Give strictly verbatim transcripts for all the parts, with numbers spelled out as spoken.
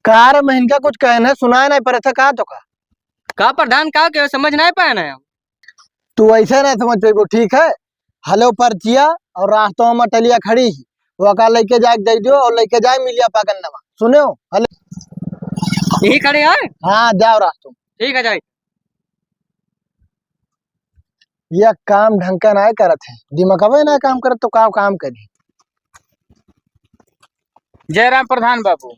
का रे महिनका, कुछ कहना है, सुनाए नाहीं पड़त है का तोका? का प्रधान, का कहे, समझ नाहीं पाए ना हम। तू ऐसे नाहीं समझ पइबो, ठीक है? हलो पर्चिया और रास्तों में टलिया खड़ी ही, ओका लइके जाए दे दियो और लइके जाए मिलिया पा गन्नवा। सुनो, हलो। यही खड़े हैं? हाँ, जाओ रास्तों। ठीक है, जाए। यह काम ढंग का नाहीं करत है, दिमागवे नाहीं काम करत तो का काम करी? जय राम प्रधान बाबू।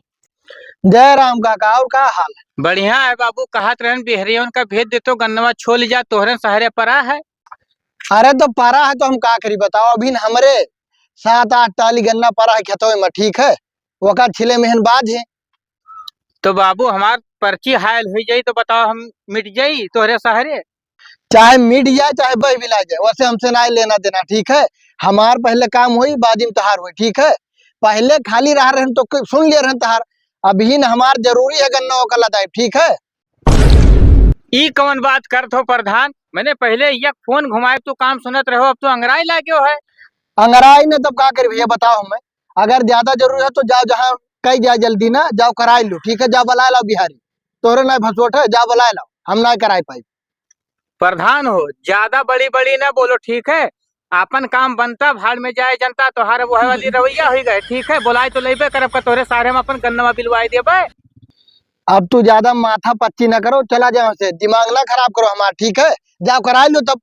जय राम काका, और का हाल है? बढ़िया है बाबू, कहत रहन बिहरियन का भेज देतो, गन्नवा छोल जा, तोहरे सहरे परा है। अरे तो परा है तो हम का करी बताओ, अभी न हमरे सात आठ टाली गन्ना परा है खेतवे में, ठीक है, ओका छिले मेहन बाज है। तो बाबू हमार पर्ची हायल हुई जाई तो बताओ, हम मिट जाई तोहरे सहरे? चाहे मिट जाए, चाहे बह बिला जाए, वैसे हमसे ना लेना देना, ठीक है? हमार पहले काम होई, बाद में तहार होई, ठीक है? पहले खाली रहा रहन तो क-, सुन लिया रहन तहार, अभी न हमार जरूरी है गन्ना ओका लदाई, ठीक है? ई कौन बात करत हो प्रधान? मैंने पहले एक फोन घुमाए तो काम सुनत रहो, अब तो अंगराई लाग्यो है। अंगराई ने तब का करी भैया, बताओ हमें, अगर ज्यादा जरूरी है तो जाओ, जहाँ कही जाए जल्दी ना, जाओ कराई लो, ठीक है? जाओ बुलाए लाओ बिहारी, तोहरे ना भसोट है, जाओ बुलाए लाओ, हम ना कराई पाई। प्रधान हो, ज्यादा बड़ी बड़ी ना बोलो, ठीक है? आपन काम बनता, भाड़ में जाए जनता, तोहार वह वाली रवैया हुई गए, ठीक है? बोलाए तो लेबे करब का तोहरे सारे हम अपन गन्नवा बिलवाए देबे। अब तू ज्यादा माथा पच्ची ना करो, चला जाओ से, दिमाग ना खराब करो हमार, ठीक है? जाओ कराए लो तब।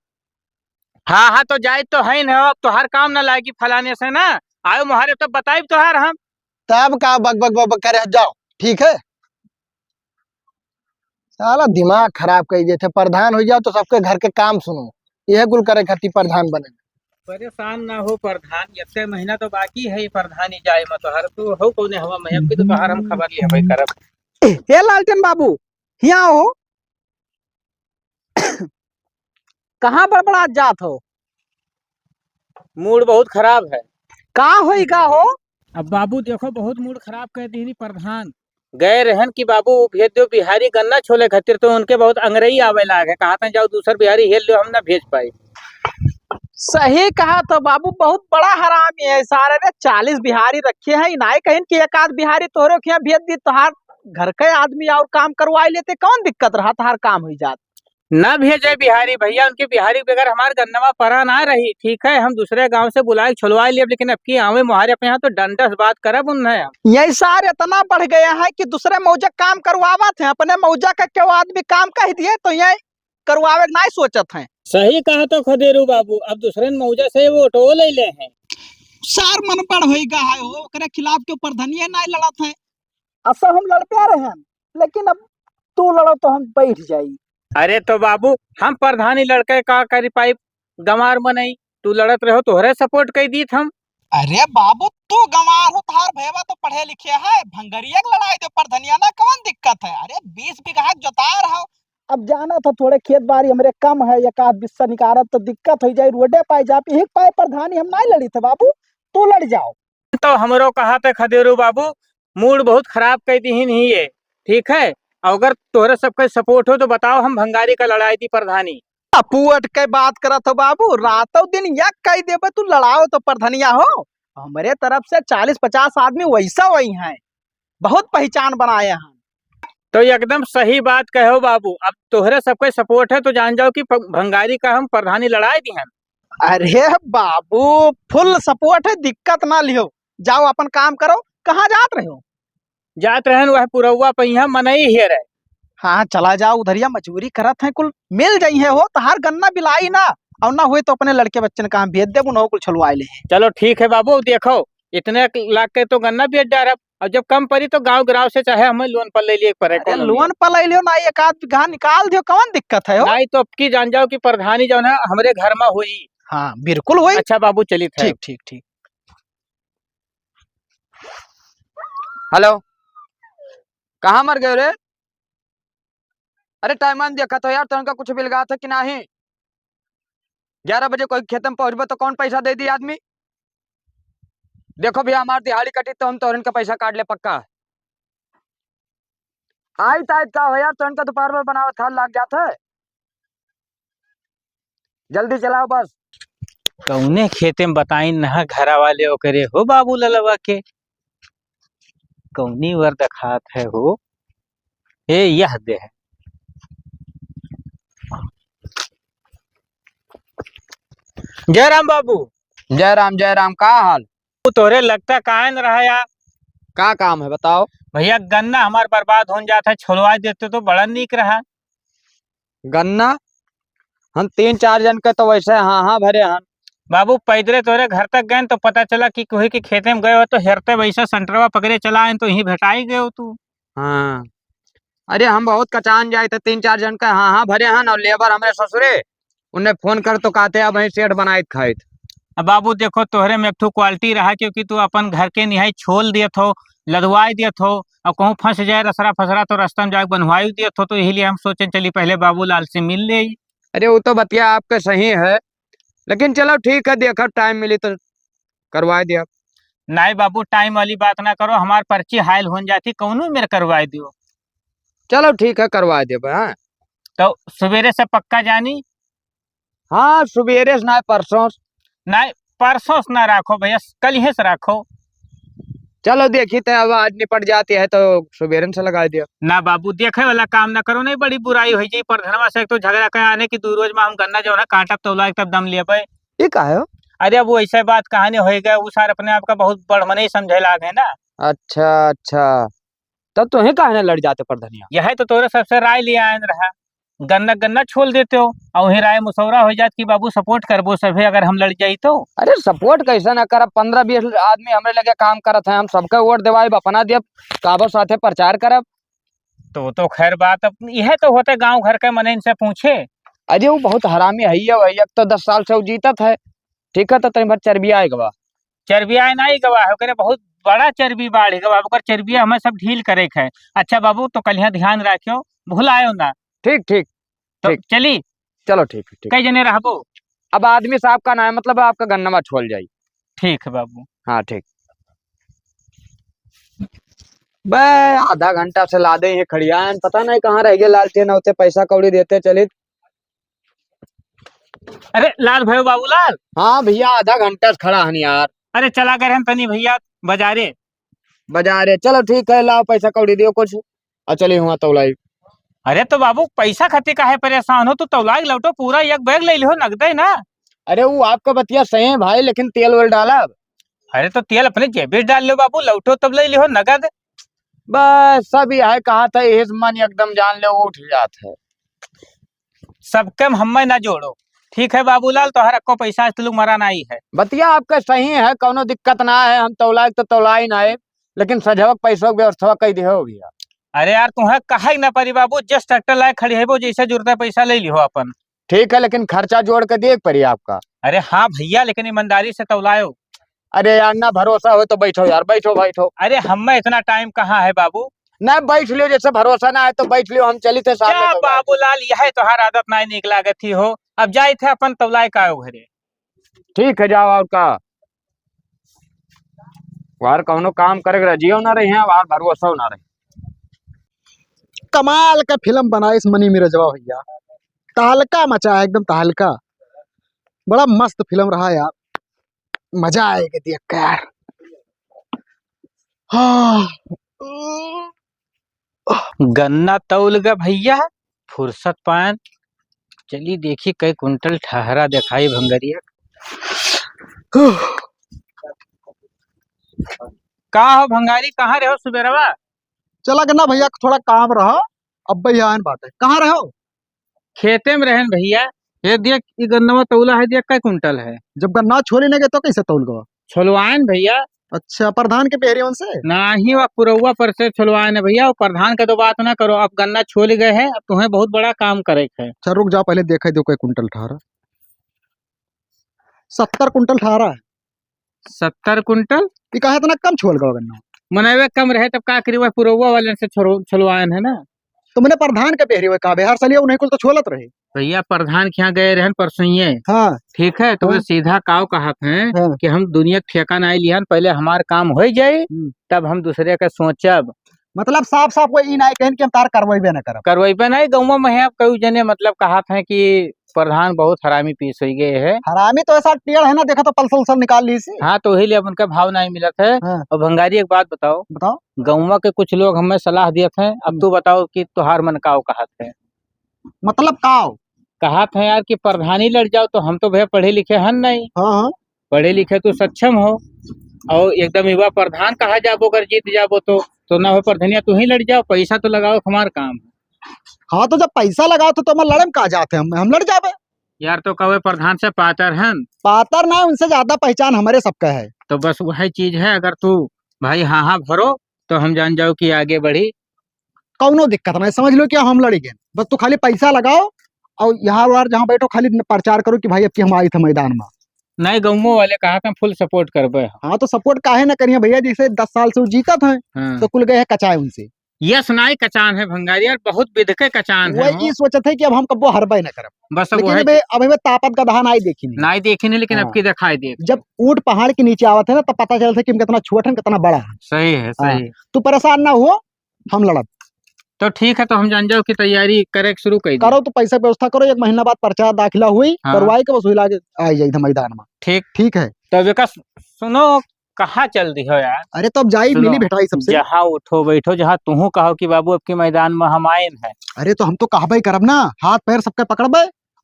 हाँ, हाँ, तो जाए तो है ना, अब तोहार काम ना लागी फलाने से ना, आयो मोहारे तब बताइब तोहार हम। तब का बक बक बक बक करे, जाओ, ठीक है? साला दिमाग खराब कइ देथे, प्रधान होइ जाओ तो सबके घर के काम सुनो, यह कुल करे खातिर प्रधान बने। परेशान ना हो प्रधान, एक महीना तो बाकी है ये प्रधानी जाए में, तोहर तो हो कौने हवा में, अब भी तो तोहर हम खबर लेबे करब। ए लालटेन बाबू, हियाँ हो, कहाँ बड़बड़ात जात हो? मूड बहुत खराब है। का होई गा हो? अब बाबू देखो, बहुत मूड खराब कर दीनी प्रधान। गए रहन कि बाबू भेज दो बिहारी गन्ना छोले खातिर, तो उनके बहुत अंगरई आवे लागे, कहा था जाओ दूसर बिहारी हेल लो, हम ना भेज पाई। सही कहा तो बाबू, बहुत बड़ा हरामी है सारे रे। चालीस बिहारी रखे हैं, नाई कहिन कि एक आध बिहारी तोहरे के यहाँ भेज दी, तोहार घर के आदमी और काम करवाए लेते, कौन दिक्कत रहा, तोहार काम हुई जात। ना भेजे बिहारी भैया, उनके बिहारी बगैर हमार गन्नवा परा ना रही। ठीक है, हम दूसरे गांव से बुलाए छुलवा लेब, लेकिन अब की आवे मोहारे अपने यहाँ तो डंडा से बात करब उन्हें। यही सार इतना बढ़ गया है कि दूसरे मौजा काम करवावत हैं, अपने मौजा का क्यों आदमी काम कह दिए तो ये करवावे के नाई सोचत हैं। सही कहा तो खदेरू बाबू, अब दूसरे मौजा से वो ऑटो ले ले हैं। सार मन बड़ होई गा है हो, ओकरे खिलाफ क्यों प्रधनिये नाई लड़त हैं। असा हम लड़ते रहन, लेकिन अब तू लड़ो तो हम बैठ जाई। अरे तो बाबू, हम प्रधानी लड़के का करी पाइब, गंवार मनई, तू लड़त रहो, तोहरे support कई दीत हम। अरे बाबू, तू गंवार हो, तोहार भैया तो पढ़े लिखे है, भंगरिया के लड़ाई दे प्रधनिया ना, कौन दिक्कत है? अरे बीस बीघा के जोतार हो, अब जाना था थोड़े खेत बारी हमरे कम है, एक आध बिस्सा निकारत तो दिक्कत हो जाई, रोडे पाए जाप, यही पाए प्रधानी हम नाई लड़ी थे बाबू, तू लड़ जाओ। तो हमरो कहा थे खदेरू बाबू, मूड बहुत खराब कई दीहिन ही ये, ठीक है? अगर तोहरे सबके support हो तो बताओ, हम भंगारी का लड़ाई दी प्रधानी। अपू अटके बात करत हो बाबू, रातों दिन यक कई देबे तू लड़ाओ तो प्रधनिया हो। हमरे तरफ से चालीस पचास आदमी वैसा वही हैं, बहुत पहचान बनाए हैं। तो एकदम सही बात कहो बाबू, अब तोहरे सबके support है तो जान जाओ कि प-, भंगारी का हम प्रधानी लड़ाई दिहन। अरे बाबू, full support है, दिक्कत ना लिहो, जाओ अपन काम करो। कहाँ जात रहे हो? जात रहन वह पुरौवा पे, यहाँ मनई हेरे। हाँ, चला जाओ उधरिया, मजूरी करत हैं, कुल मिल जाई है हो, तहार गन्ना बिलाई ना, और ना हुए तो अपने लड़के बच्चन का हम भेज देब, उन्हों कुल छुलवाए ले हैं। चलो ठीक है बाबू, देखो इतने लाख के तो गन्ना बेच डारब, और जब कम परी तो गाँव गिराव से चाहे हमें loan पर ले लिए परे, अरे कौन loan पर ले लियो ना, एक आध बीघा निकाल दियो, कौन दिक्कत है हो? नहीं तो अब की जान जाओ कि प्रधानी जौन है हमरे घर में होई। हाँ, बिल्कुल होई। अच्छा बाबू, चलित है। ठीक, ठीक, ठीक। हेलो, कहाँ मर गए रे? अरे टाइम देखा तो यार, तोहन का कुछ बिलगात है कि नहीं? ग्यारह बजे कोई खेत में पहुंचबो तो कौन पैसा दे दी आदमी? देखो भैया, हमार दिहाड़ी कटी तो हम तोहन का पैसा काट ले पक्का। आई ताई का हो यार, तोहन का दोपहर में बनावत खाल लाग जात है। जल्दी चलाओ बस। कौने खेते में बताइन नहा घरा वाले ओकरे हो बाबू ललवा के। कौनी वर देखात है हो? ए, यह दे है। जय राम बाबू। जय राम, जय राम, का हाल? वो तोहरे लगता काहे न रहा यार? का काम है बताओ? भैया, गन्ना हमार बर्बाद होन जात है, छोलवा देते तो बड़ा नीक रहा। गन्ना? हम तीन चार जन के तो वैसे हाँ हाँ भरे हन। बाबू, पैदरे तोहरे घर तक गए तो पता चला कि कोई के खेते में गए हो तो हेरते वैसे संटरवा पकड़े चला आए तो यहीं भेटाई गए हो तू। हाँ, अरे हम बहुत कचान जाए थे, तीन चार जन का हाँ हाँ भरे हन और लेबर हमरे ससुरे, उन्हें फोन कर तो कहते अब वहीं सेठ बनाइत खाइत। अब बाबू देखो, तोहरे में एक ठो क्वालिटी रहा, क्योंकि तू अपन घर के निहाई छोल दियत हो, लदवाई दियत हो, और कहूँ फंस जाए रसरा फसरा तो रास्ता में जाके बनवाई दियत हो, तो यही लिए हम सोचे चली पहले बाबूलाल से मिल ले। अरे वो तो बतिया आपके सही है, लेकिन चलो ठीक है, देखो टाइम मिली तो करवा दिया। नहीं बाबू, टाइम वाली बात ना करो, हमार पर्ची हायल होन जाती, कौनो मेर करवाई दियो। चलो ठीक है, करवा देबे, हाँ। तो सवेरे से पक्का जानी? हाँ, सवेरे से ना, परसों से। नहीं, परसों से ना राखो भैया, कल ही से राखो। चलो देखी तो अब आज निपट जाती है तो सवेरे से लगा दियो। ना बाबू, देखे वाला काम ना करो, नहीं बड़ी बुराई हो जाई। परधनवा से एक तो झगड़ा कर आने की दू रोज में हम गन्ना जो है ना काटब तौला तब दम लेबे। ये का है? अरे अब वो ऐसे बात कहानी हो गए, वो सार अपने आप का बहुत बड़ मने समझे लाग है ना। अच्छा अच्छा, तब तो ही काहे ना लड़ जाते परधनिया? यह तो तोरे सबसे राय लिया आयन रहा, गन्ना गन्ना छोल देते हो और वहीं राय मुसौरा हो जात कि बाबू सपोर्ट करबो सभे अगर हम लड़ जाई तो। अरे सपोर्ट कैसे ना करब, पन्द्रह बीस आदमी हमरे लगे काम करत हैं, हम सबके वोट देवाइब, अपना देब, काबो साथे प्रचार करब। तो, तो खैर बात, अब यह तो होते गांव घर के मने इनसे पूछे। अरे वो बहुत हरामी है ये, वही एक तो दस साल से वो जीतत है, ठीक है, तो तनी भर चर्बिया आए गवा। चर्बिया ना ही गवा है, ओकरे बहुत बड़ा चर्बी बाढ़ गवा, ओकर चर्बिया हमें सब ढील करे के है। अच्छा बाबू, तो कलिया ध्यान रखियो, भुलायो ना। ठीक ठीक। तो ठीक। चली? चलो ठीक है, ठीक। कई जने रहबो? अब आदमी साहब का ना है, मतलब आपका गन्नवा छोल जाई। ठीक है बाबू। हाँ ठीक। बे, आधा घंटा से लादे ही खड़ियान, पता नहीं कहाँ रह गए लालटेन, होते पैसा कौड़ी देते चलित। अरे लाल भयो बाबूलाल। हाँ भैया, आधा घंटा से खड़ा हन यार। अरे चला गए रहन तनी भैया बाजारे। बाजारे, चलो ठीक है, लाओ पैसा कौड़ी दियो कुछ, और चलिए हुआ तौलाई। अरे तो बाबू, पैसा खातिर काहे परेशान हो, तू तौलाई लौटो, पूरा एक बैग ले लिहो नगदे ना। अरे वो आपका बतिया सही है भाई, लेकिन तेल वेल डालब। अरे तो तेल अपने जेबे से डाल लो बाबू, लौटो तब ले लिहो नगद। बस सब यह कहा था, यही से मन एकदम जान ले उठ जात है। सबके में हमें ना जोड़ो, ठीक है बाबूलाल, तोहर अक्को पैसा से लोग मरा नहीं है। बतिया आपका सही है, कौनो दिक्कत ना है, हम तौलाए तो तौलाई ना है, लेकिन सजवक पैसों की व्यवस्था कई दिहो भैया। अरे यार, तुम्हें कहे ना परी बाबू, जस ट्रैक्टर लाए खड़ी है वो, जैसे जुड़ता पैसा ले लिहो अपन। ठीक है, लेकिन खर्चा जोड़ के दिए परी आपका। अरे हाँ भैया, लेकिन ईमानदारी से तौलायो। अरे यार, ना भरोसा हो तो बैठो यार, बैठो, बैठो। अरे हमें इतना टाइम कहाँ है बाबू? ना बैठ लियो, जैसे भरोसा ना है तो बैठ लियो, हम चली थे सामने क्या से बात। बाबूलाल, यह तोहार आदत ना नीक लागत ही हो। अब जाए थे अपन तौलाए का घरे। ठीक है, जाओ और का। वार कौनो काम करे के रजियो ना रही है, वार भरोसा ना रही। कमाल का फिल्म बनाइस मनी मिर्जवा भैया, तहलका मचा है एकदम तहलका। बड़ा मस्त फिल्म रहा यार, मजा आएगा देख के यार। हाँ। गन्ना तौल गा भैया, फुर्सत पाएन, चली देखी कई कुंटल ठहरा देखाई भंगरिया। का हो भंगारी, कहाँ रहो सुबेरवा? चला गन्ना भैया, थोड़ा काम रहा, अब भैया आन बाटे। कहाँ रहो? खेते में रहन भैया। ये देख, ई गन्नवा तौला है, देख कै कुंटल है। जब गन्ना छोली नहीं गए तो कैसे तौल गवा? छोलवाएन भैया। अच्छा, प्रधान के पेहरी उनसे? नाही, वह पुरौवा पर से छोलवाएन है भैया, वो प्रधान का तो बात ना करो, अब गन्ना छोली गए है, अब तुम्हें बहुत बड़ा काम करे के है। अच्छा, रुक जाओ, पहले देखा दो कै कुंटल ठारा। सत्तर कुंटल ठारा है। सत्तर कुंटल? ई काहे इतना कम छोल गवा गन्ना? मनवे कम रहे तब का करी, वह पुरौवा वाले से छोल-, छोलवाएन है ना। तो मने प्रधान के पेहरी हुए का बिहार सलिया उन्हें कुल तो छोलत रहे। भैया प्रधान के यहाँ गए रहन परसोइये। हाँ। ठीक है, तो वे हाँ। सीधा काव कहत हैं हाँ। कि हम दुनिया के ठेका नहीं लिहन, पहले हमार काम हो जाए, हम्म। तब हम दूसरे का सोचब। मतलब साफ साफ वो ई नाई कहिन कि हम तार करवइबे न करब। करवइबे नाई, गउँवा में है, अब कई जने मतलब कहत हैं कि प्रधान बहुत हरामी पीस होइ गए है। हरामी तो ऐसा टेढ़ है ना, देखा तो पल्सर उल्सर निकाल ली सी। हाँ, तो वही लिए अब उनका भाव नाई मिलत है। हाँ। और भंगारी, एक बात बताओ। बताओ। गउँवा के कुछ लोग हमें सलाह दियत हैं, अब हम्म। तू बताओ कि तोहार मन काव कहत है। मतलब काव? कहत हैं यार कि प्रधानी लड़ जाओ, तो हम तो भैया पढ़े लिखे हन नहीं। हाँ, हाँ। पढ़े लिखे तो सक्षम हो, और एकदम युवा प्रधान कहा जाबो, अगर जीत जाबो तो, तो ना हो प्रधनिया, तू ही लड़ जाओ, पैसा तो लगाओ, हमार काम है। हाँ, तो जब पैसा लगाओ तो, तो हम लड़म का जाते हैं, हम, हम लड़ जाबे। यार, तो कहे प्रधान से पातर हन। पातर ना, उनसे ज्यादा पहचान हमारे सबका है। तो बस वही चीज है, अगर तू भाई हाँ हाँ भरो, तो हम जान जाओ कि आगे बढ़ी। कौनो दिक्कत नहीं, समझ लो कि हम लड़ी गए, बस तू खाली पैसा लगाओ और यहाँ बार जहाँ बैठो खाली न-, प्रचार करो कि भाई अब की हम आई थे मैदान में। नहीं, गउँवो वाले कहा था full support करबे। हाँ, तो support काहे ना करिए भैया, जैसे दस साल से वो जीतत हैं, हाँ। तो कुल गए हैं कचाए उनसे। यस नाई कचान है भंगारी यार, बहुत विध के कचान है वही हो। सोचत है कि अब हम कब्बो हरबे न करब। बस अब लेकिन वही अबे, अबे तापत गधा नाई देखी नहीं। नाई देखी नहीं, लेकिन हाँ। अब की दिखाई दे। जब ऊँट पहाड़ के नीचे आवत है ना, तब पता चलत है कि हम कितना छोट हैं, कितना बड़ा है। सही है, हाँ। सही। तू परेशान ना हो, हम लड़ब। तो ठीक है, तो हम जान जाओ कि तैयारी करे के शुरू कर दी। करो, तो पैसा व्यवस्था करो, एक महीना बाद पर्चा दाखिला हुई, हाँ। करवाई के बस हुई लागे आ जाई इधर मैदान में। ठीक। ठीक है। तो अब एका सु-, सुनो, कहाँ चल दी हो यार? अरे, तो अब जाई, सुनो, मिली भेटाई सबसे। जहाँ उठो बैठो, जहाँ तुहू कहो कि बाबू, अब की मैदान में हम आइन है। अरे, तो हम तो कहबे करब ना, हाथ पैर सबके पकड़बे।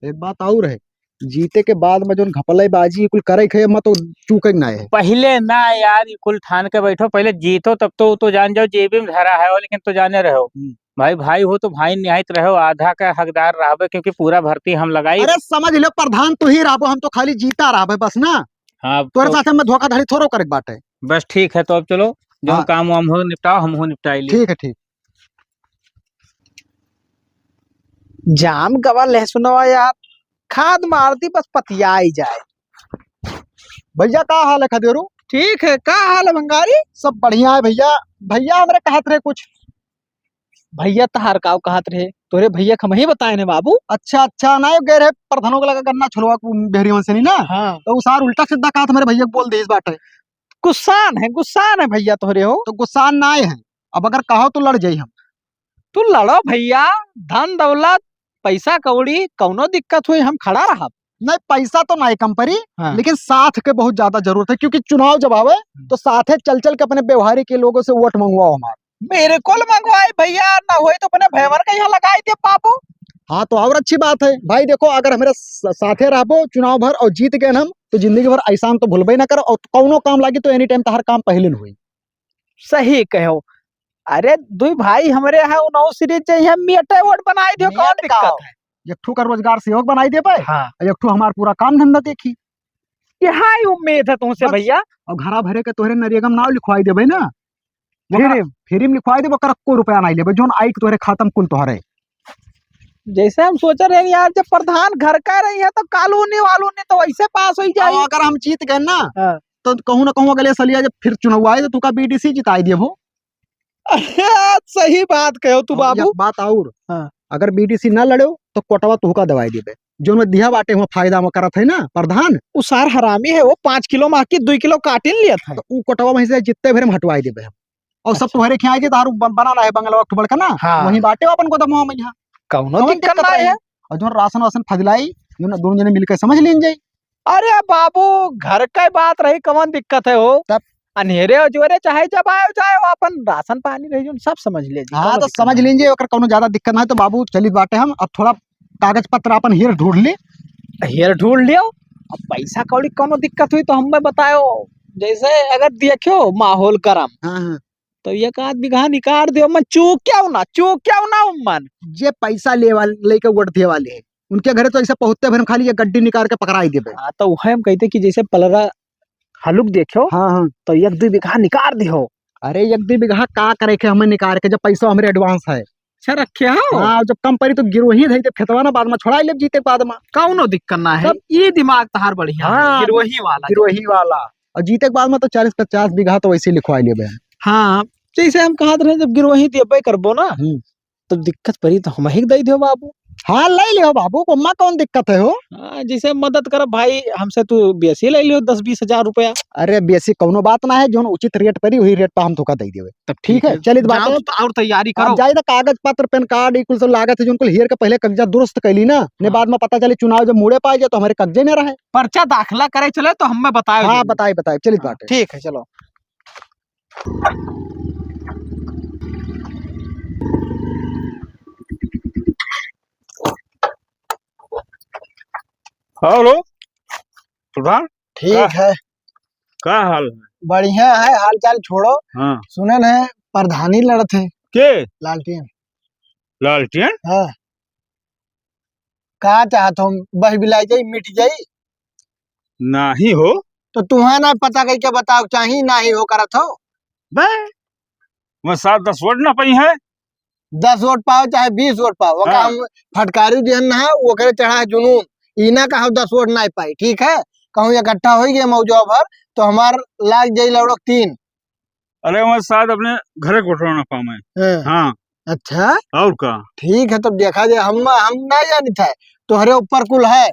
एक बात और है, जीते के बाद में जोन घपले बाजी कुल करे खे, मैं तो चूके ना है। पहले ना यार, ये कुल ठान के बैठो, पहले जीतो, तब तो, तो जान जाओ जेबी में धरा है हो, लेकिन तो जाने रहो। हम्म। भाई, भाई हो तो भाई निहायत रहो, आधा का हकदार रहबे, क्योंकि पूरा भर्ती हम लगाई। अरे समझ लो प्रधान तू ही रहबो, हम तो खाली जीता रहबे बस ना। हाँ, तोरे तो साथे में धोखाधड़ी थोड़ो करे के बाटे। बस ठीक है, तो अब चलो, जो हाँ। काम वाम हो निपटाओ, हम हो निपटाई ली। ठीक है, ठीक। जाम गवा लहसुनवा यार, खाद मार दी बस पतियाई जाए। भैया का हाल है खदेरू? ठीक है, का हाल है भंगारी? सब बढ़िया है भैया। भैया हमरे कहत रहे कुछ। भैया तहार काव कहत रहे? तोरे भैया के हम ही बताए ने बाबू। अच्छा, अच्छा, ना गए रहे प्रधानों के लगा गन्ना छुड़वा को भेरियों से नहीं ना? हाँ। तो उ सार उल्टा सीधा कहत मेरे भैया को बोल दे इस बाटे। गुस्सान है, गुस्सान है भैया तोहरे हो। तो गुस्सान ना आए हैं, अब अगर कहो तो लड़ जाई हम। तू लड़ो भैया, धन दौलत, पैसा कौड़ी, कौनो दिक्कत हुई हम खड़ा रहब। नहीं, पैसा तो नहीं कम परी, हाँ। लेकिन साथ के बहुत ज्यादा जरूरत है, क्योंकि चुनाव जब आवे हम्म। तो साथे चल चल के अपने व्यवहारी के लोगों से वोट मंगवाओ हमार। बिल्कुल मंगवाई भैया, ना होई तो अपने भैवन के यहाँ लगाई दे बाबू। हाँ, तो और अच्छी बात है भाई। देखो, अगर हमारे स-, साथे रहबो चुनाव भर और जीत गए हम, तो जिंदगी भर एहसान तो भूलबे ना करो, और कौनो काम लागी तो any time तहार काम पहले न होई। सही कहो। अरे, दुई भाई हमरे हैं, उनहु सीरीज जइहे, मेटे वोट बनाई दियो, कौन मेट का दिक्कत हो? है? एक ठू का रोजगार सेवक बनाई देबे, हाँ। और एक ठू हमार पूरा काम धंधा देखी। यही उम्मीद है तुमसे बस। भैया। और घरा भरे के तोहरे नरेगा में नाव लिखवाई देबे ना, ओकरा free में। Free में लिखवाई देबे, ओकरा को रुपया नहीं लेबे, जोन आई के तोहरे खाता में कुल तोहरे। जैसे हम सोच रहे हैं यार, जब प्रधान घर का रही है तो कॉलोनी वालोनी तो वैसे पास हो जाए। अब अगर हम जीत गए ना, हाँ। तो कहूँ ना कहूँ अगले सलिया जब फिर चुनाव आए तो तुका बीडीसी जिताई देबो। अरे, सही बात कहो तू और बाबू। एक बात और, हाँ। अगर बीडीसी ना लड़ो तो कोटवा तुहका दवाई देबे। जो मैं दिया बाटे हुआ फायदा में करत है ना प्रधान। उ सार हरामी है, वो पाँच किलो माँ की दुई किलो काटिन लियत है। तो उ कोटवा वहीं से जितने भेर में हटवाई देबे हम। और सब अच्छा। तुम्हारे खियाई दे, दारू बन-, बनाना है बंगला एक ठो बड़का ना, हाँ। वहीं बाटे अपन गोदमवा में यहाँ। कौनो कौन दिक्कत दिक्कत ना रही? है। और जो राशन वासन फजलाई, जो ना दोनों जने मिलकर समझ लीन जाई। अरे बाबू, घर का बात रही, कौन दिक्कत है हो? तब? अन्हेरे अजोरे चाहे जब आयो जाए, वो अपन राशन पानी रही, जो सब समझ ले जी, हाँ, कौनो तो दिक्कत समझ ना है। लीन जाई, ओकर कौनो ज्यादा दिक्कत ना है। तो बाबू, चलित बाटे हम, अब थोड़ा कागज पत्र अपन हेर ढूंढ ली। हेर ढूंढ लियो। अब पैसा कौड़ी कौनो दिक्कत हुई तो हमें बतायो। जैसे अगर देखियो माहौल गरम, हाँ, हाँ। तो एक आध बीघा निकाल दियो, मन चूक्यो ना, चूक्यो ना मन। जे पैसा ले वाले, लेके वोट दे वाले हैं, उनके घरे तो ऐसे पहुँचते भर हम खाली ये गड्डी निकाल के पकड़ाई देबे। हाँ, तो वह हम कहते कि जैसे पलरा हलुक देखो, हाँ, हाँ। तो एक दुई बीघा निकाल दियो। अरे, एक दुई बीघा का करे के हमें निकाल के, जब पैसा हमरे advance है। अच्छा रखे हो? हाँ, जब कम पड़ी तो गिरोही धई देब खेतवा ना, बाद में छोड़ाई लेब जीते के बाद में। कौनो दिक्कत ना है, तब? ये दिमाग तहार बढ़िया है, हाँ, गिरोही वाला। गिरोही वाला। और जीते के बाद में तो चालीस पचास बीघा तो वैसे ही लिखवाई लेबे। हाँ, जैसे हम कहत रहे, जब गिरोही देबे करबो ना, हम्म। तो दिक्कत पड़ी तो हम ही के दई दियो बाबू। हाँ, लइ लिहो बाबू, ओमा कौन दिक्कत है हो? हाँ, जैसे मदद करब भाई, हमसे तू बेसी लइ लिहो दस बीस हजार रुपया। अरे, बेसी कौनो बात ना है, जौन उचित रेट परी, वही रेट पर हम तोका दइ देबे। तब ठीक ठीक है, है, चलित बात जाओ है। तो और तैयारी अब करो। जाई तो कागज पत्र, पैन कार्ड, ई कुल सब लागत है, जौन कुल हेर के पहिले कगजा दुरुस्त कैली ना, ने हाँ। बाद में पता चली चुनाव जब मुड़े पाए जाए तो हमरे कगजे में रहे। पर्चा दाखिला करे चले तो हमें बताए हाँ, जरूर। बताई, बताई, चलित हाँ, बात है। ठीक है, चलो। हेलो, प्रधान। ठीक का, है। का हाल है? बढ़िया है, हाल चाल छोड़ो। हाँ। सुनन है, प्रधानी लड़त है। के? लालटेन। लालटेन? हाँ। का चाहत हो, बह बिलाइ जाई, मिट जाई? नाही हो। तो तुहा ना पता कइ के बताओ, चाही नाही हो करत हो। बे, मैं सात दस वोट ना पाई है। दस वोट पाओ चाहे बीस वोट पाओ, ओका हाँ। हम फटकारू दिहन ना, ओकरे चढ़ा है जुनून। ई ना कहो दस वोट ना पाई, ठीक है? कहूँ इकट्ठा होइ गए मौजवा भर, तो हमार लाग जाई लौड़क तीन। अरे, मैं शायद अपने घरे कोटवा ना पावे। हाँ। हाँ। अच्छा। और का? ठीक है, तब देखा जाए। हम, हम ना जानित है, तोहरे ऊपर कुल है।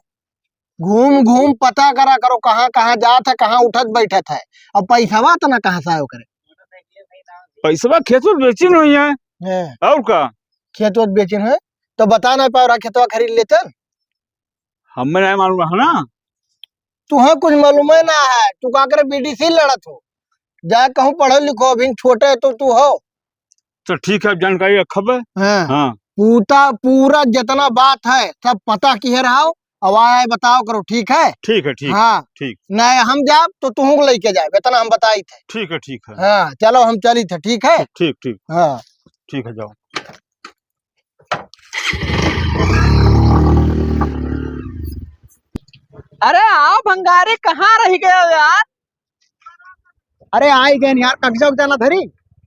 घूम घूम पता करा करो, कहाँ कहाँ जात है, कहाँ उठत बैठत है। अब पैसवा इतना कहाँ से आयो करे? पैसवा खेत में बेचिन हुई है। हाँ। और का? खेत वेत बेचिन है, तो बता ना पाओ रहा, खेतवा खरीद लेतन। हमें नहीं मालूम रहा ना। तुहे कुछ मालूम है ना है, तू का करे बीडीसी लड़त हो? जा कहूँ पढ़ो लिखो, अभी छोटे तो तू हो। तो ठीक है, अब जानकारी रखब। हाँ। हाँ। पूरा, पूरा जितना बात है, सब पता किहे रहो, अब आए बताओ करो, ठीक है? ठीक है, ठीक, हाँ। ठीक। नहीं, हम जाब तो तुहूँ को लेके जाए, इतना हम बताई थे। ठीक है, ठीक है। हाँ, चलो हम चली थे, ठीक है? ठीक, ठीक। हाँ। ठीक है, जाओ। अरे आओ भंगारी, कहाँ रह गए हो यार? अरे आई गए यार, कगजा उगजा ना धरी।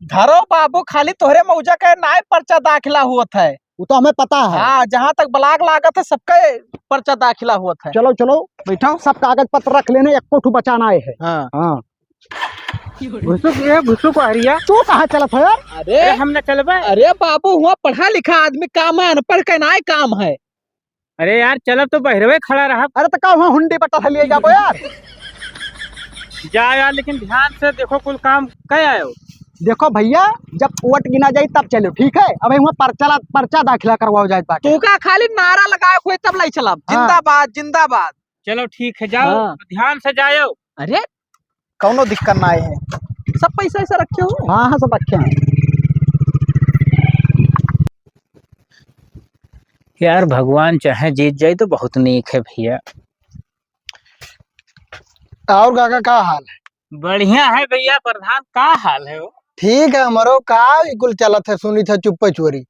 धरो बाबू, खाली तोहरे मौजा के नाय पर्चा दाखिला हुअत है। वो तो हमें पता है। हाँ, जहाँ तक ब्लाक लागत है, सबके पर्चा दाखिला हुअत है। चलो, चलो, बैठो। सब कागज पत्र रख लेने, एको ठू बचा ना आए है। हाँ। हाँ। घुसुक, ये घुसुक हरिया। तू कहाँ चलत है यार? अरे, अरे, हम न चलबे। अरे बाबू, हुआ पढ़ा लिखा आदमी काम है, अनपढ़ के नाय काम है। अरे यार, चलब तो बहरवे खड़ा रहब। अरे तो का हुआ हुंडी बट्टा से लिए जाबो यार? जा यार, लेकिन ध्यान से देखो, कुल काम कह आयो। देखो भैया, जब वोट गिना जाई तब चलो, ठीक है? अबे हुआ पर्चा, पर्चा दाखिला करवाओ जाए बाटे। तू का खाली नारा लगाए हुए तब लाई चलब, हाँ। जिंदाबाद, जिंदाबाद। चलो ठीक है, जाओ, हाँ। ध्यान से जायो। अरे, कौनो दिक्कत ना आए है। सब पैसा ऐसा रखे हो? हाँ, हाँ, सब रखे हैं। यार, भगवान चाहे जीत जाए तो बहुत नीक है भैया। और काका, का हाल है? बढ़िया है भैया। प्रधान, का हाल है हो? ठीक है हमरो। का ई कुल चलत है, सुनी था चुप्पे चोरी।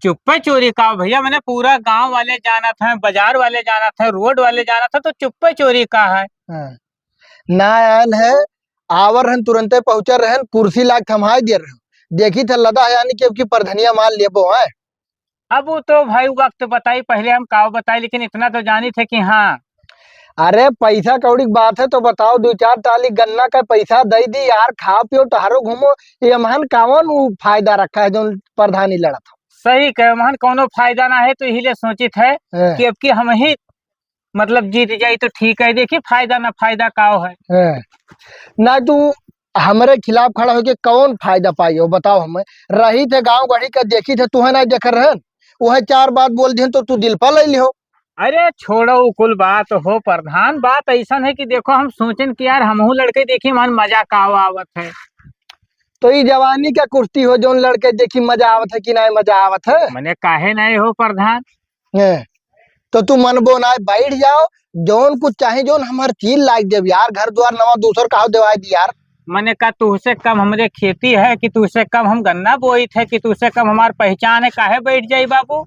चुप्पे चोरी का भैया, मैंने पूरा गांव वाले जानत हैं, बाजार वाले जानत हैं, रोड वाले जानत हैं, तो चुप्पे चोरी का है? हाँ। ना आयन है, आवर रहन, तुरंते पहुंचल रहन, कुर्सी लाग थमाए दिए रहन। देखी थे लदा है यानी कि अब की परधनिया मान लेबो है। अब वो तो भाई वक्त बताई, पहले हम काव बताई, लेकिन इतना तो जानी थे कि हाँ। अरे पैसा कौड़ी की बात है तो बताओ, दो चार टाली गन्ना का पैसा दे दी यार, खाओ पियो टहरो घूमो, ये महन कावन वो फायदा रखा है जो प्रधानी लड़त हो। सही कहे महन, कौनो फायदा ना है, तो यही ले सोचित है हाँ। कि अब की हम ही मतलब जीत जाई तो ठीक है, देखी फायदा ना फायदा काव है। हाँ। ना तू हमरे खिलाफ खड़ा होके कौन फायदा पाई हो, बताओ हमें। रही थे गांव गढ़ी का, देखी थे, तुहे ना देख रहन, वह चार बात बोल दिहन तो तू दिल पर ले लिहो। अरे छोड़ो उ कुल बात हो प्रधान, बात ऐसन है कि देखो हम सोचन कि यार हमहू लड़के देखी मन मजा का आवत है। तो ई जवानी का कुर्ती हो, जौन लड़के देखी मजा आवत है कि नहीं मजा आवत है? मने काहे नहीं हो प्रधान? हैं, तो तू मनबो ना, बैठ जाओ, जौन कुछ चाहे, जौन हमार चीज लाग देब यार, घर द्वार नवा दूसर का देवाई दी यार। मने का तुहसे कम हमरे खेती है कि तुहसे कम हम गन्ना बोइत है कि तुहसे कम हमार पहचान है, काहे बैठ जाई बाबू?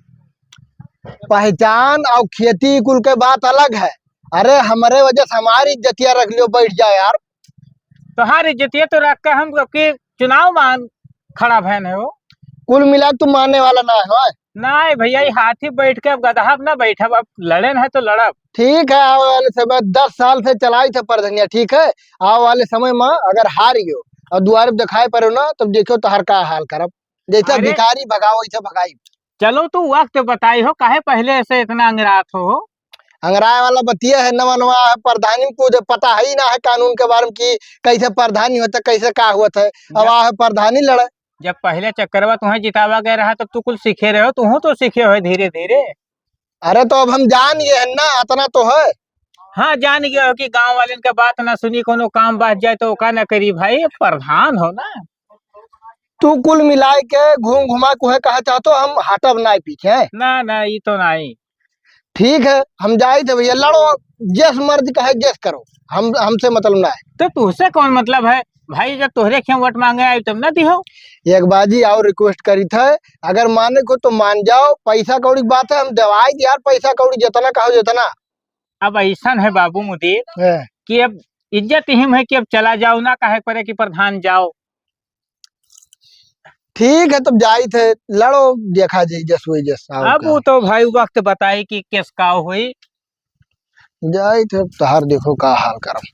पहचान और खेती कुल के बात अलग है। अरे हमरे वजह से हमारी इज्जतिया रख लियो, बैठ जाओ यार। तोहार इज्जतिया तो रख के हम अब की चुनाव मान खड़ा भयन है हो। कुल मिला के तू मानने वाला ना है। नहीं भैया, ये हाथी बैठ के अब गदहा पे ना बैठब, अब लड़न है तो लड़ब। ठीक है, आवे वाले समय दस साल से चलाई थे परधनिया, ठीक है, आवे वाले समय में अगर हार गयो और दुआरे पे दिखाई पड़ो ना, तब देखो तोहर का हाल करब। जैसे अरे भिखारी भगाओ, वैसे भगाई। चलो, तू वक्त बताई हो, काहे पहले से इतना अंगरात हो? अंगराए वाला बतिया है, नवा नवा है प्रधानी, कुछ पता है ही ना है कानून के बारे में कि कैसे प्रधानी होता, कैसे का होत है। अब जब आ है प्रधानी लड़े। जब पहले चक्करवा तुम्हें जितावा गया रहा, तब तू कुल सीखे रहे हो, तू तो सीखे हो धीरे धीरे। अरे, तो अब हम जान गए हैं ना, इतना तो है। हाँ, जान गए हो कि गांव वाले के बात ना सुनी, कोनो काम बात जाए तो ओका ना करी। भाई, प्रधान हो ना। तू कुल मिलाए के घूम घुमा के उहे कहा चाहतो, हम हटब ना पीछे। ना, ना, ई तो नहीं। ठीक है, हम जाइत है भैया, लड़ो, जस मर्जी कहे जस करो, हम, हमसे मतलब ना है। तो तुहसे कौन मतलब है भाई? जब तोहरे खें वोट मांगे आई तब ना दिहो। एक बाजी और request करित है, अगर माने को तो मान जाओ, पैसा कौड़ी की बात है, हम देवाई यार, पैसा कौड़ी जितना कहो जितना। अब ऐसन है बाबू मुदीर है। कि अब इज्जत इहिम है कि अब चला जाओ, ना कहे पड़े कि प्रधान जाओ। ठीक है, तब जाइत है, लड़ो, देखा जाई जस होई जस, आओ अब का। वो तो भाई वक्त बताई कि केस का होई। जाइत है, तहार देखो का हाल करम।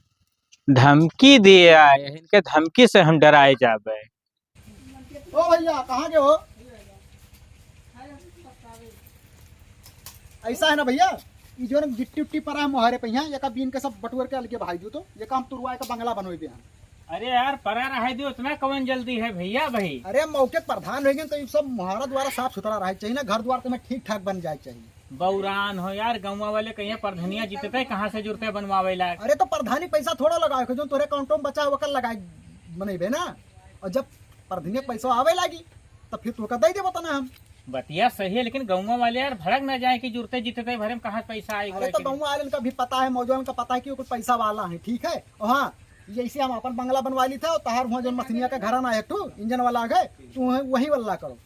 धमकी दिए आए, इनके धमकी से हम डराए जाबे। ओ भैया, कहाँ के हो? ऐसा है ना भैया, ई जोन गिट्टी उट्टी परा है मोहारे पे, यहाँ एका बीन के सब बटुअर के अलगे बहाई दियो, तो एका हम तुरवाए का बंगला बनोइबे हम। अरे यार, परा रहे दियो, इतना कवन जल्दी है भैया भाई? अरे, मौके के प्रधान होइ गए तो ई सब मोहारा द्वारा साफ सुथरा रहे चाहिए ना, घर द्वार तो हमें ठीक ठाक बन जाए चाहिए। बौरान हो यार, गौवा वाले कहिए प्रधनिया जीतते कहाँ से जुरते बनवावे लायक? अरे, तो प्रधानी पैसा थोड़ा लगाए, जो तोरे अकाउंट में बचा है, ओकर लगाए बनइबे ना। और जब प्रधनिया के पैसा आवे लागी, तब फिर तोका दे देबो तना हम। बतिया सही है, लेकिन गौवा वाले यार भड़क ना जाए कि जुरते जीतते भरे में कहाँ पैसा आई अरे, कोई तो के। गौवा वाले का भी पता है, मौजवान का पता है कि वो कुछ पैसा वाला है, ठीक है। और हाँ, ये इसे हम अपन बंगला बनवा ली था, और तहार हुआ जो मछलिया का घराना है, तू इंजन वाला आ गए, तू वही वाला करो।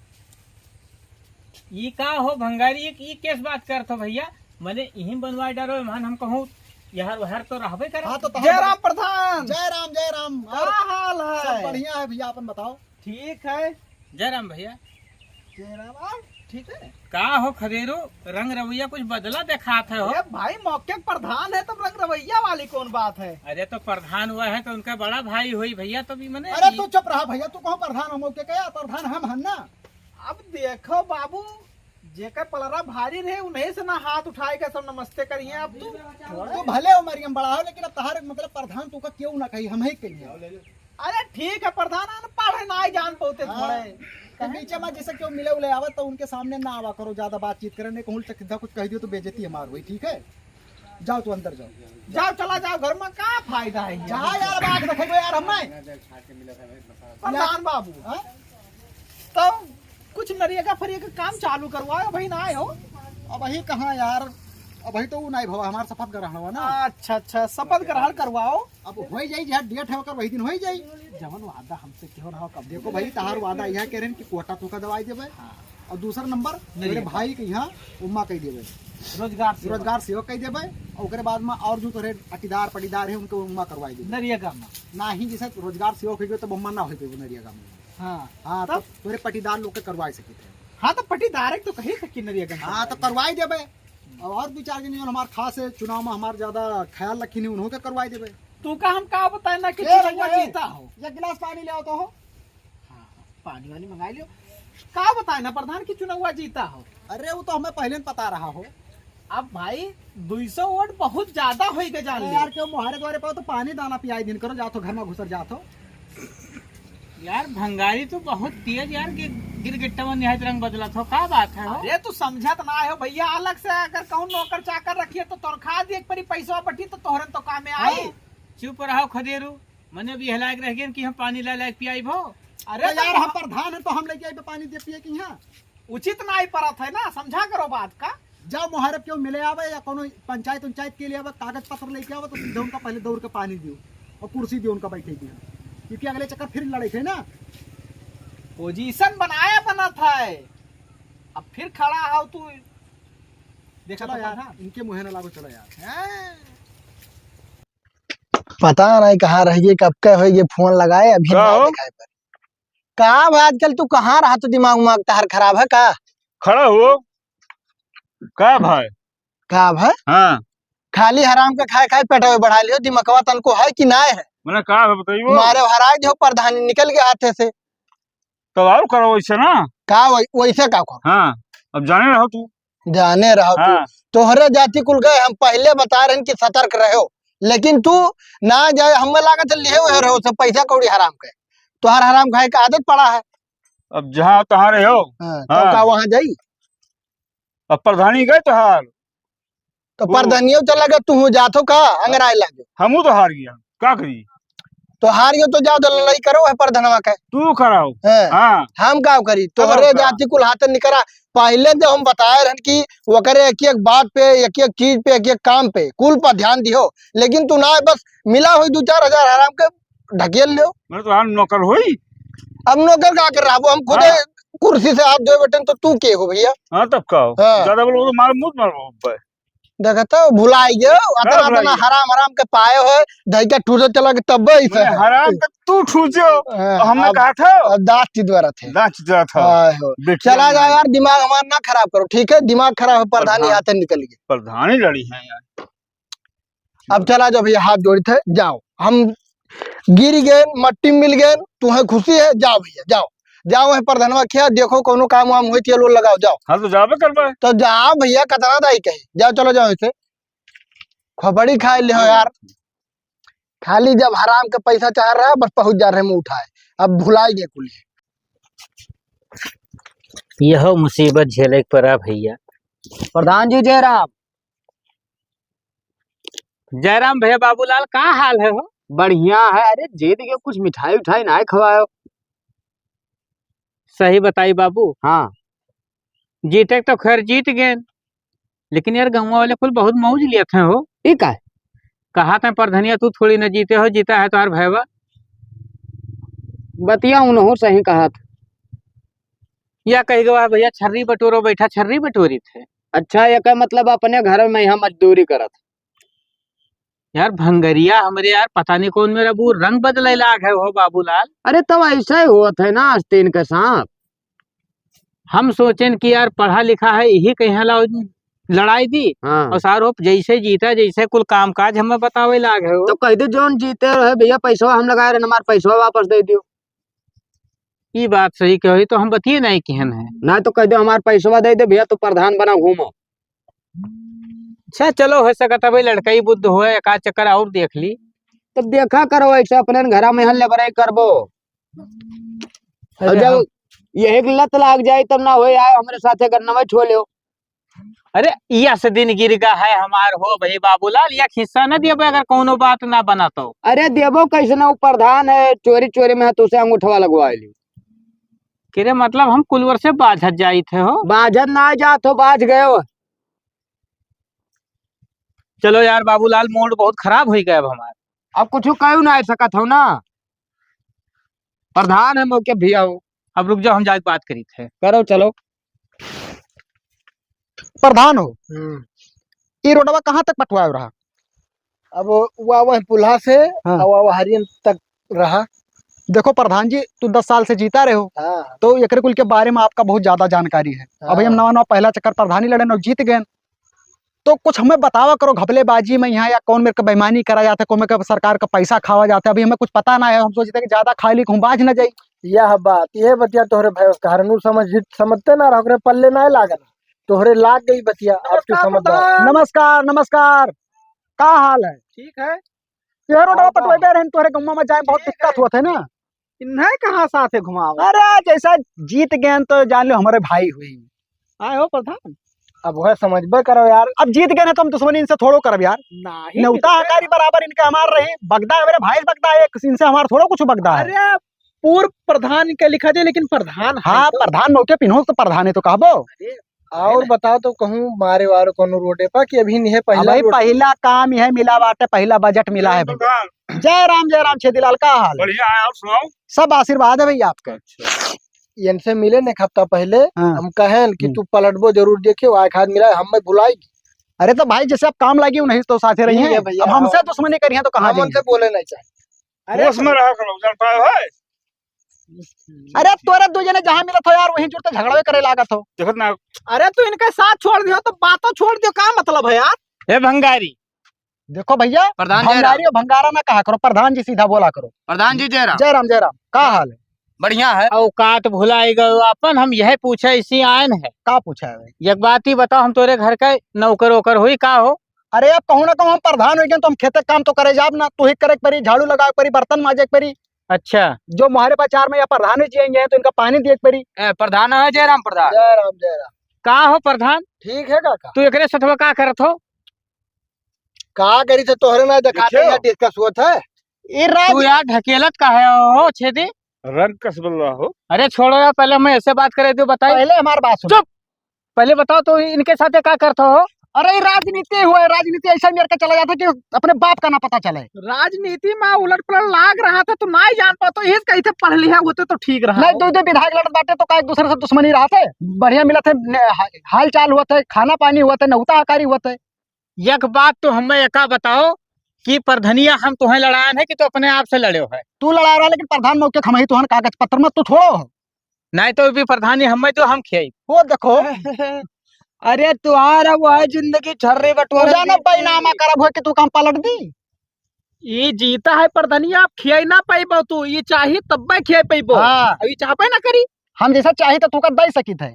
ई का हो भंगारी, ई केस बात करत हो भैया? मने इही बनवाए डरो, मान हम कहूँ, यार, वहर तो रहबे करे। हाँ, तो तहार जय राम प्रधान। जय राम, जय राम। का और हाल है? सब बढ़िया है भैया, अपन बताओ। ठीक है। जय राम भैया। जय राम। और ठीक है? का हो खदेरू, रंग रवैया कुछ बदला देखात है हो? अरे भाई, मौके के प्रधान है, तो रंग रवैया वाली कौन बात है? अरे, तो प्रधान हुआ है, तो उनका बड़ा भाई हुई भैया, तो भी मने अरे, ई तू चुप रहा भैया, तू कहो प्रधान हो मौके का, यार, प्रधान हम हन ना। अब देखो बाबू, जेकर पलरा भारी रहे, उन्हें से ना हाथ उठाए के सब नमस्ते करिए। अब तू तू भले उमरिया में बड़ा हो, लेकिन अब तहार मतलब प्रधान तू का क्यों ना कही, हम ही कहिए। अरे ठीक है प्रधान, अनपढ़ है, ना ही जान पाते हाँ। थोड़े। तो नीचे में जैसे क्यों मिले उले आवत तो उनके सामने ना आवा करो, ज्यादा बातचीत करे, नहीं कहूँ सीधा कुछ कह दियो तो बेइज्जती हमार हुई, ठीक है? जाओ तू अंदर जाओ। जाओ, चला जाओ घर में, का फायदा है ये? जा यार, बात रखेगो यार हमें। प्रधान बाबू, हाँ? तो कुछ नरेगा फरेगा काम चालू करवाओ, अभी ना आए हो। अबही कहाँ यार, अबही तो उ नाई भवा, हमार शपथ ग्रहण हुआ ना। अच्छा, अच्छा, शपथ ग्रहण करवाओ। अब होई जाई, जहाँ डेट है ओकर वही दिन होई जाई। जवन वादा हमसे केहो रहा कब देखो भाई, तहार वादा यह कह रहे हैं कि कोटा तोका दवाई देबे। हाँ। और दूसरा नंबर, नरेगा। मेरे भाई के यहाँ उम्मा कह देबे। रोजगार सेवक। रोजगार सेवक कह देबे। और ओकरे बाद में और जो तोरे अटीदार पटीदार है, उनके उम्मा करवाई देबे। नरेगा में। ना ही जैसे रोजगार सेवक हो गयो, तब उम्मा ना हो पाए नरेगा में। हाँ। हाँ, तब? तब तोरे पटीदार लोग के करवाई सके थे। हाँ, तो पटीदार एक तो कही था कि नरेगा में हाँ, तो करवाई। करवाई देबे। और, और दो चार जन जौन हमार खास है, चुनाव में हमार ज्यादा ख्याल रखी नहीं, उन्हों के करवाई देबे। तू का हम का बताए ना कि ए, चुनाव ए, जीता हो। एक गिलास पानी ले आओ तो हो। हाँ, हाँ, पानी वानी मंगा लियो। का बताए ना प्रधान कि चुनाव जीता हो। अरे, वो तो हमें पहले ही पता रहा हो। अब भाई, दुई सौ वोट बहुत ज्यादा होई के जान अरे लियो। यार, क्यों मोहारे द्वारे पाओ तो पानी दाना पियाई दिन करो, जात हो घर में घुसर जात हो। यार, भंगारी तो बहुत तेज यार, कि गिरगिट्टा में निहायत रंग बदलत हो, का बात है हो? अरे, तू समझत ना हो भैया, अलग से अगर कहूँ नौकर चाकर रखिए तो तनख्वाह दिए के परी, पैसा बटी तो तोहरन तो काम में आई। हाँ। चुप रहो खदेरू, मने भी हलायक रह गए कि हम पानी ला लायक पियाई भो। अरे, तो तो यार, हम प्रधान हैं तो हम लेके आइबे पानी दे पिए कि यहाँ। उचित ना ही परत है ना, समझा करो बात का। जाओ मोहारे पे क्यों मिले आवे या कोनो पंचायत उंचायत के लिए आवे, कागज पत्र लेके आवे तो सीधे उनका पहले दौड़ के पानी दियो और कुर्सी दियो उनका बैठे दियो, क्योंकि अगले चक्कर फिर लड़े थे ना। पोजीशन बनाया बनत है, अब फिर खड़ा हो तू। देखा चलो तो यार, प्रधान। इनके मुँहे ना लागो, चलो यार। हैं? पता नहीं कहाँ रह गए, कब के होई गए फोन लगाए, अभी का ना हो? दिखाई पड़े। का भाई, आजकल तू कहाँ रहा, तो दिमाग उमाग तहार खराब है का? खड़ा हो। का भाई? का भाई? हाँ। खाली हराम का खाए खाए पेटवे बढ़ा लियो, दिमकवा तनको है कि ना है? मने का है बताइयो? मारे हराए जो प्रधानी निकल गया हाथे से। तब और करो वैसे ना। का वै-, वैसे का करो? हाँ। अब जाने रहो तू। जाने रहो तू। हाँ। तोहरे जाति कुल गए, हम पहिले बता रहन कि सतर्क रहो, लेकिन तू ना जाए, हमें लागत है लिहे हुए रहो सब पैसा कौड़ी हराम के। तोहार हराम खाए का आदत पड़ा है। अब जहाँ तहाँ रहो। हाँ, तो हाँ। का वहाँ जाई? अब प्रधानी गए तोहार। तो वो प्रधानियो चला गया, तू जात हो का? अंगराय लागे। हमू तो हार गया, का करी? तो हार गयो तो जाओ तो लड़ाई करो है प्रधानवा के। तू कराओ। हैं। हाँ। हम का करी? तब तोहरे का? जाति कुल हाथ निकरा। पहिले जब हम बताए रहन कि ओकरे एक एक बात पे, एक एक चीज पे, एक एक काम पे, कुल पर ध्यान दियो, लेकिन तू ना, बस मिला होई दो चार हजार हराम के ढकेल लियो। मैं तो हार नौकर होई। अब नौकर का कर रहा, वो हम खुदे हाँ। कुर्सी से हाथ धोए बैठे तो तू के हो भैया? हाँ, तब का हो? हाँ। ज्यादा बोलो तो मार, मुंह मार। देखा तो भुलाई गयो, अतना, हाँ, भुलाई अतना गयो। हराम, हराम के पाए हो, धई के ठूसे चला के तब ही से। मैंने हराम के तू ठूसे हो, हाँ, तो हमने अब, कहा था? अब दांत चिदवा रहा थे। दांत चिदवा था। हाँ, हो। देखिए चला जा हमने। यार, दिमाग हमारा ना खराब करो, ठीक है? दिमाग खराब है, प्रधानी प्रधान-, हाथ निकल गई। प्रधानी लड़ी है यार। अब चला जाओ भैया, हाथ जोड़ी थे, जाओ। हम गिर गए, मट्टी मिल गए, तुम्हें खुशी है, जाओ भैया, जाओ। जाओ है प्रधानवा के यहाँ, देखो कौनो काम वाम होई, तेल ओल लगाओ, जाओ। हाँ, तो जाबे करबे। तो जाओ भैया, कतना दाई कहे, जाओ, चलो जाओ इसे। खोपड़ी खाए ले हो यार। खाली जब हराम के पैसा चाह रहा है, बस पहुँच जा रहे मुँह उठाए। अब भुलाई गए कुल। यह मुसीबत झेले के पड़ा भैया। प्रधान जी, जय राम। जय राम भैया बाबूलाल, का हाल है हो? बढ़िया है। अरे, जीत के कुछ मिठाई उठाई ना खवायो। सही बताई बाबू। हाँ। जीते तो खैर जीत गए, लेकिन यार, गौवा वाले कुल बहुत मौज लेत हैं हो। ई का? कहा था प्रधनिया, तू थोड़ी न जीते हो, जीता है तोहार भैया। बतिया उनहु सही कहा था। या कही गवा भैया, छर्री बटोरो बैठा, छर्री बटोरी थे। अच्छा, ये का मतलब अपने घर में यहाँ मजदूरी करत? यार भंगरिया हमरे यार, पता नहीं कौन मेरा वो रंग बदले लाग है हो बाबूलाल। अरे, तब ऐसा ही होत है ना आस्तीन के साथ। हम सोचेन कि यार पढ़ा लिखा है, यही कहीं ला लड़ाई दी। हाँ। और सारो जैसे जीता, जैसे कुल काम काज हमें बतावे लाग है हो। तो कह दे, जौन जीते रहे भैया, पैसवा हम लगाए रहे, हमार पैसवा वापस दे दियो। ई बात सही कही, तो हम बतिये नहीं किहन है। ना तो कह दो, हमार पैसवा दे दे भैया, तो प्रधान बना घूमो। अच्छा, चलो, हो सकत है भाई, लड़का ही बुद्ध होए, एक आध चक्कर और देख ली। तब देखा करो, ऐसे अपने घरा में यहाँ लेबराई करबो। और अरे जब हाँ। यही लत लाग जाए, तब ना होए, आए हमरे साथे गन्नवा छो लेओ। अरे, यस दिन गिर गा है हमार हो भाई बाबूलाल, एक हिस्सा न देबे अगर कौनो बात ना बना तो। अरे, देबो कैसे ना, वो प्रधान है, चोरी चोरी में तुसे अंगूठवा लगवा ली। के रे, मतलब हम कुलवर से बाझत जाई थे हो? बाझत ना जात हो, बाझ गए हो। चलो यार बाबूलाल, मूड बहुत खराब हो गया अब हमार। अब कुछ कहू ना सकत हो ना, प्रधान है मौके भैया हो। अब रुक जाओ, हम जाके बात करी थे। करो, चलो। प्रधान हो, हम्म। ई रोडवा कहाँ तक पटवाए रहा? अब वो, वो वह पुल्हा से हाँ। और वो हरियन तक रहा। देखो प्रधान जी, तू दस साल से जीता रहे हो, हाँ। तो एकरे कुल के बारे में आपका बहुत ज्यादा जानकारी है। हाँ। अभी हम नवा नवा पहला चक्कर प्रधानी लड़े और जीत गए, तो कुछ हमें बतावा करो, घपलेबाजी में यहाँ या कौन मेरे को बेईमानी करा जाता है, कौन मेरे को सरकार का पैसा खावा जाता है, अभी हमें कुछ पता ना है। हम सोचते कि ज्यादा खाली कहूँ बाझ न जाई। यह बात, यह बतिया तोहरे भैंस का हरनू समझ, समझते ना रहो, ओकरे पल्ले ना लागल, तोहरे लाग गई बतिया, अब तू नमस्कार समझदार। प्रधान। नमस्कार, नमस्कार, का हाल है? ठीक है। ये रोडवा और पटवाई का? दे रहे हैं, तोहरे गौवा में जाए बहुत ठीक दिक्कत है। होत है ना। इन्हें कहाँ साथे घुमाओ? अरे, जैसा जीत गए तो जान लो हमारे भाई हुई। आए हो प्रधान? अब वह समझबे करो यार। अब जीत गए ना तो हम दुश्मनी इनसे थोड़ो करब यार। नहीं, नेवता बिल्कुल। हकारी बराबर इनके हमार रही। बगदा है मेरे भाई, बगदा है, इनसे हमार थोड़ो कुछ बगदा है। अरे, पूर्व प्रधान के लिखा जाए, लेकिन प्रधान है हाँ, तो। प्रधान मौके पिन्हो तो प्रधान है तो कहबो। अरे, और है ना? बताओ तो कहूँ मारे वारो कोनो रोडे पर कि अभी नहीं है, पहला अबे रोड। पहला काम यह मिला बाटे, पहला बजट मिला है भैया। प्रधान। जय राम, जय राम छेदीलाल, का हाल है? बढ़िया है, और सुनाओ। सब आशीर्वाद है भैया आपका। अच्छा। इनसे मिले न एक हफ्ता पहले, हाँ। हम कहेन कि हम्म। तू पलटबो जरूर देखे, वो एक हाथ मिला, हम में भुलाई। अरे तो भाई, जैसे आप काम लागी, उन्हीं तो साथे रही ठीक है हैं। भैया, अब हमसे हाँ। दुश्मनी करिए तो कहाँ हम जाएंगे? उनसे बोले नहीं चाहे। अरे होश में रहा करो, जान पाए भाई। अरे तोरे दो जने जहाँ मिलत हो यार, वहीं जुड़ते झगड़वे करे लागत हो। देखत ना। अरे तू इनका साथ छोड़ दियो तो बातों छोड़ दियो, का मतलब है यार? ए भंगारी। देखो भैया, प्रधान जय राम। भंगारी और भंगारा ना कहा करो, प्रधान जी सीधा बोला करो। प्रधान जी जय राम। जय राम, जय राम। का हाल है? बढ़िया है। औकात भुलाई गयो आपन, हम यह पूछे इसी आयन है। का पूछा है भाई? एक बात ही बताओ, हम तोरे घर का नौकर ओकर होई का हो? अरे, अब कहूँ ना कहूँ हम प्रधान होइ गए तो हम खेते काम तो करे जाब ना, तू ही करे के परी, झाड़ू लगावे के परी, बर्तन माजे के परी। अच्छा। जो मोहरे बाजार में या प्रधान जी आएंगे तो इनका पानी दिए के परी। ए, प्रधान है जयराम प्रधान। जय राम, जय राम। का हो प्रधान? ठीक है काका। तू एकरे सथवा का करत हो? का करी थे, तोहरे ना देखाते देखे हो? यहाँ डिस्कस होत है। ए राज तू यार ढकेलत का है हो छेदी? रंग कस बदला हो। अरे छोड़ो यार, पहले मैं ऐसे बात करे दो, बताई। पहले हमार बात सुनो। चुप। पहले बताओ तो इनके साथ का करत हो? अरे ये राजनीति हुआ है, राजनीति ऐसा मेरे का चला जाता है कि अपने बाप का ना पता चले। राजनीति में उलट पलट लाग रहा था तो ना ही जान पातो, ये कही थे पढ़ लिया होते तो ठीक रहा। नहीं, दो दो विधायक लड़त बाटे तो का एक दूसरे से दुश्मनी रहा थे, बढ़िया मिला थे, ने-, हा-, हाल चाल हुआ थे, खाना पानी हुआ थे, नौता हकारी हुआ थे। एक बात तो हमें एका बताओ कि प्रधनिया हम तुहें लड़ायन है कि तो अपने आप से लड़े हो है? तू लड़ा रहा, लेकिन प्रधान मौके हम ही तुहन कागज पत्र में तू छोड़ो हो। नहीं तो भी प्रधानी हमें तो हम खियाई। वो देखो। अरे तुहार अब वह जिंदगी छर्रे बटोरे तू जानो की। पैनामा करब हो कि तू काम पलट दी। ई जीता है प्रधनिया, आप खियाई ना पाइबो तू, ई चाही तब्बे खियाई पाइबो। हाँ। अब ई चाहबे ना करी। हम जैसा चाही तो तू का दे सकित है।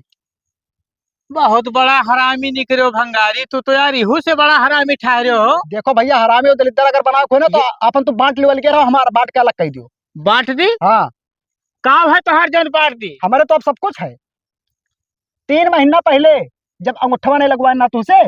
बहुत बड़ा हरामी निकलो भंगारी, तू तो यार इहू से बड़ा हरामी ठहरे हो। देखो भैया, हरामी और दलिद्दर अगर बनावे को हो ना तो ये अपन तू बांट लेवल के रहो, हमारा बांट के अलग कह दियो। बांट दी? हाँ। का है तोहार जौन बांट दी? हमारे तो अब सब कुछ है। तीन महीना पहले जब अंगूठवा नहीं लगवाए ना तुझसे,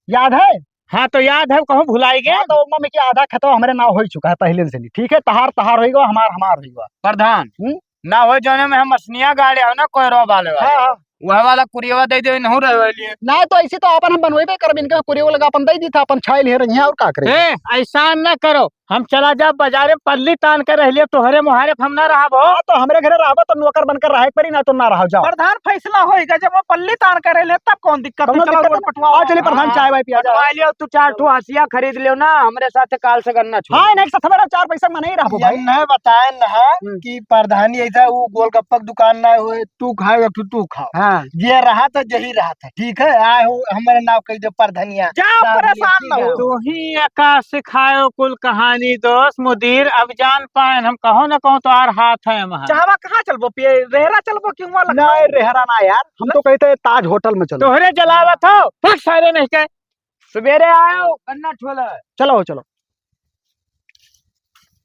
याद है? हाँ, तो याद है, कहूँ भुलाई गए? हाँ, तो ओमा में कि आधा खेतवा हमरे नाव हो चुका है पहले से नहीं, ठीक है, तहार तहार होइगा, हमार हमार होइगा। प्रधान, हम्म? ना हो जाने में हम मसनिया गाड़े हो ना, कोई रो वाले वाले। हाँ, हाँ। वह वाला कुरियवा दे दे, नहु रहे वाली है। ना, तो ऐसे तो अपन हम बनवेबे करब, इनका कुरियवा लगा अपन दे दी था, अपन छाई ले रही है, और का करे? ए, ऐसा न करो, हम चला जाब बाजारे में पल्ली तान के रह लिए, तोहरे मोहारे पे हम ना रहब हो। हाँ, तो हमरे घरे रहबा तो नौकर बनकर रहे के पड़ी, ना तो ना रहो, जाओ। प्रधान फैसला होइगा, जब वो पल्ली तान के रह ले, तब कौन दिक्कत है? कौनो चलो, दिक्कत रोड ना। पटवाओ। आ, चलिए प्रधान, हाँ। चाय वाय पिया जाए। पटवा लियो, तू चार ठो हंसिया खरीद लियो ना, हमरे साथ काल से गन्ना छू। हाँ, नहीं, सतवेरा चार पैसा में नहीं रहबो ये भाई। नहीं बताए ना हम्म। कि प्रधानी ऐसा वो गोलगप्पा की दुकान ना होए, तू खाओ, एक ठो तू खाओ। हाँ। ये रहा था, यही रहा था। ठीक है, आए हो, हमारे नाव कह दे प्रधनिया। जा, नाव परेशान लिए, ना हो। ठीक है। तू ही एका सिखायो कुल कहानी दोस्त मुदीर, अब जान पाएन हम कहो न कहो तोहार हाथ है वहाँ। चाहवा कहाँ चलबो पिए? रेहरा चलबो कि वहाँ लखनऊ? नहीं, रेहरा ना यार, हम तो कहते ताज होटल में चलो। तोहरे जलावत हो, फट सारे नहीं के। सवेरे आयो, गन्ना छोला। चलो, चलो।